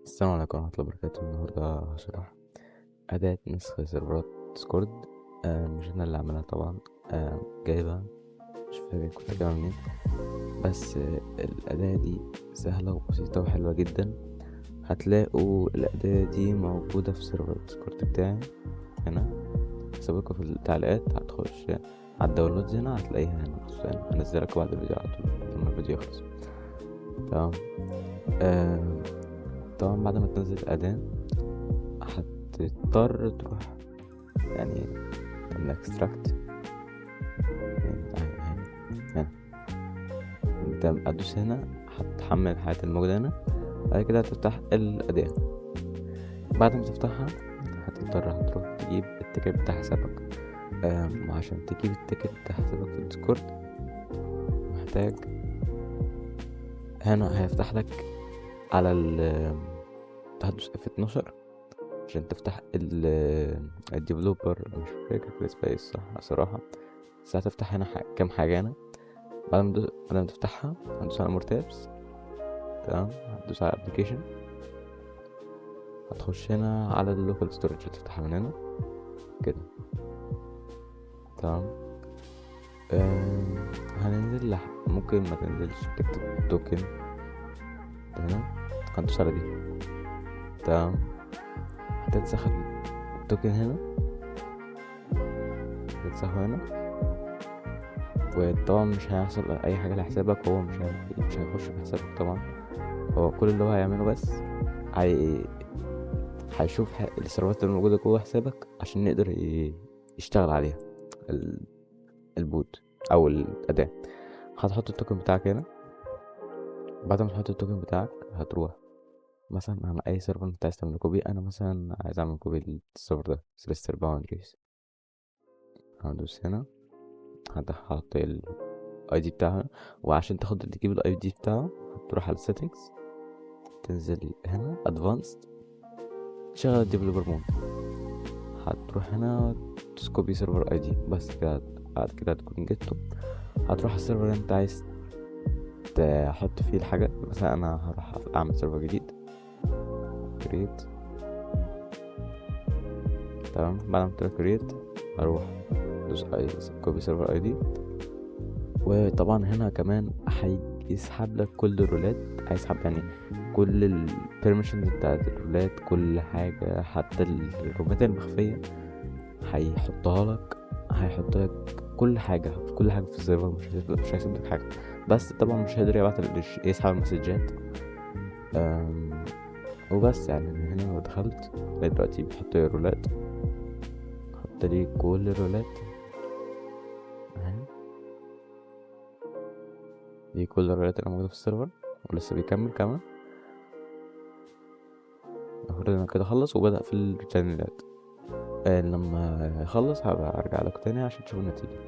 السلام عليكم ورحمة الله وبركاته. النهاردة هشرح أداة نسخ سيرفرات ديسكورد. مش أنا اللي عاملها طبعا، جايبها، مش فاكر كنت جايبها منين، بس الأداة دي سهلة وبسيطة وحلوة جدا. هتلاقوا الأداة دي موجودة في server ديسكورد بتاعي هنا، هسيبلكوا في التعليقات. هتخش على ال downloads هنا هتلاقيها هنا مخصوص، يعني هنزلها لكم بعد الفيديو على طول لما الفيديو يخلص. تمام. طبعا بعد ما تنزل الأداة هتضطر تروح يعني تعمل extract هنا، هتدوس هنا هتحمل الحاجات الموجودة هنا. بعد كده هتفتح الأداة. بعد ما تفتحها هتضطر هتروح تجيب ال ticket بتاع حسابك. وعشان تجيب ال ticket بتاع حسابك في الديسكورد محتاج هنا هيفتح لك على ال هتدوس F12 عشان تفتح ال developer، مش فاكر كان اسمها ايه الصح صراحة، بس هتفتح هنا كام حاجة هنا. بعد ما تفتحها هتدوس على more tabs. تمام، هتدوس على application، هتخش هنا على ال local storage، هتفتحها من هنا كده. تمام. هننزل ممكن ما تنزلش، تكتب token تمام، هتدوس على دي. تمام، هتنسخ ال token هنا، هتنسخه هنا، وطبعا مش هيحصل اي حاجة لحسابك، هو مش هيخش في حسابك طبعا. هو كل اللي هو هيعمله بس هيشوف السيرفرات اللي موجودة جوه حسابك عشان يقدر يشتغل عليها ال bot او الأداة. هتحط ال token بتاعك هنا. بعد ما تحط ال token بتاعك هتروح مثلا على اي server انت عايز تعمل copy. انا مثلا عايز اعمل copy لل server ده Celestial Boundaries، هندوس هنا، هحط ال ID بتاعها. وعشان تجيب ال ID بتاعه هتروح على settings، تنزل هنا advanced، تشغل ال developer mode، هتروح هنا copy server ID بس كده. بعد كده هتكون جبته، هتروح على ال server اللي انت عايز تحط فيه الحاجة. مثلا انا هروح اعمل server جديد، create. تمام، بعد ما تروح create هروح ادوس copy server ID. وطبعا هنا كمان هيسحب لك كل الرولات، هيسحب يعني كل ال permissions بتاعت الرولات، كل حاجة، حتى الرومات المخفية هيحطها لك، هيحط لك كل حاجة، في كل حاجة في ال server، مش هيسيب لك حاجة. بس طبعا مش هيقدر يبعت يسحب المسجات. وبس. يعني هنا لو دخلت دلوقتي بيحط لي رولات، حط لي كل الرولات اهي، دي كل الرولات اللي موجودة في ال server، ولسه بيكمل كمان. المفروض انه كده خلص وبدأ في الشانلات. لما يخلص هبقى ارجع لكم تاني عشان تشوفوا النتيجة.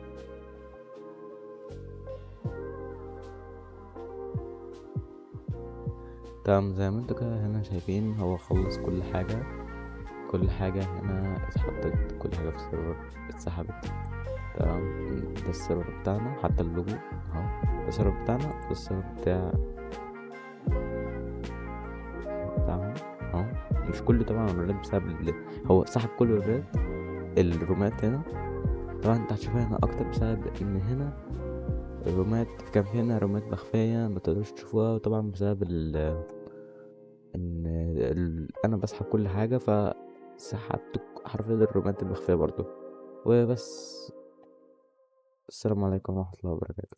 تمام، زي ما انتوا كده هنا شايفين هو خلص كل حاجة، كل حاجة هنا اتحطت، كل حاجة في ال server اتسحبت. تمام، ده ال server بتاعنا، حتى اللوجو اهو، ده ال server بتاعنا، ده ال server بتاعهم اهو. مش كله طبعا الرولات بسبب هو سحب كل الرولات، الرومات هنا طبعا انت هتشوفها هنا اكتر بسبب ان هنا الرومات كان في هنا رومات مخفية ما تقدروش تشوفوها، وطبعا بسبب ان انا بسحب كل حاجة، فسحبت حرفيا الرومات المخفية برضو. وبس، السلام عليكم ورحمة الله وبركاته.